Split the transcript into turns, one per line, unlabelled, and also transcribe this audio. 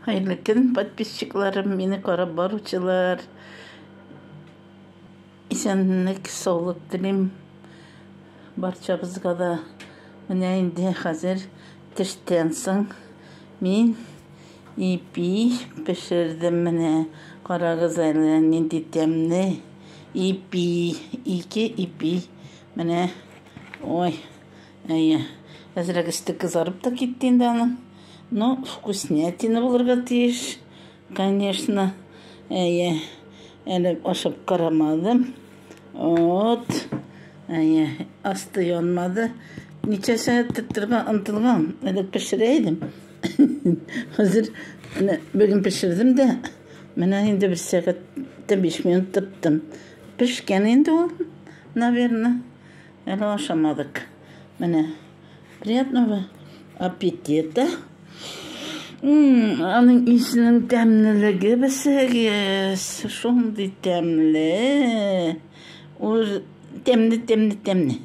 Хәерле көн, подписчикларым, мине карап баручылар. Исәнлек, саулык телим барчабызга да. Менә инде хәзер төштән соң мин ипи пешердем менә. Карагыз әле, нинди тәмле ипи. Ике ипи. Менә, ой, әйе. Әзрәк өсте кызарып та китте инде аның. Ну, вкуснятина булырга тиеш, конечно. Әйе, әле ашап карамадым. Вот. Әйе, асты янмады. Ничә сәгать тоттырга ынтылган, әле пешерә идем. Хәзер менә бүген пешердем дә, менә инде бер сәгать тә 5 минут тоттым. Пешкән инде ул, наверное. Әле ашамадык. Менә. Приятного аппетита. Аның исенең тәмлелеге белсәгез, шундый тәмле. Ул тәмле, тәмле, тәмле.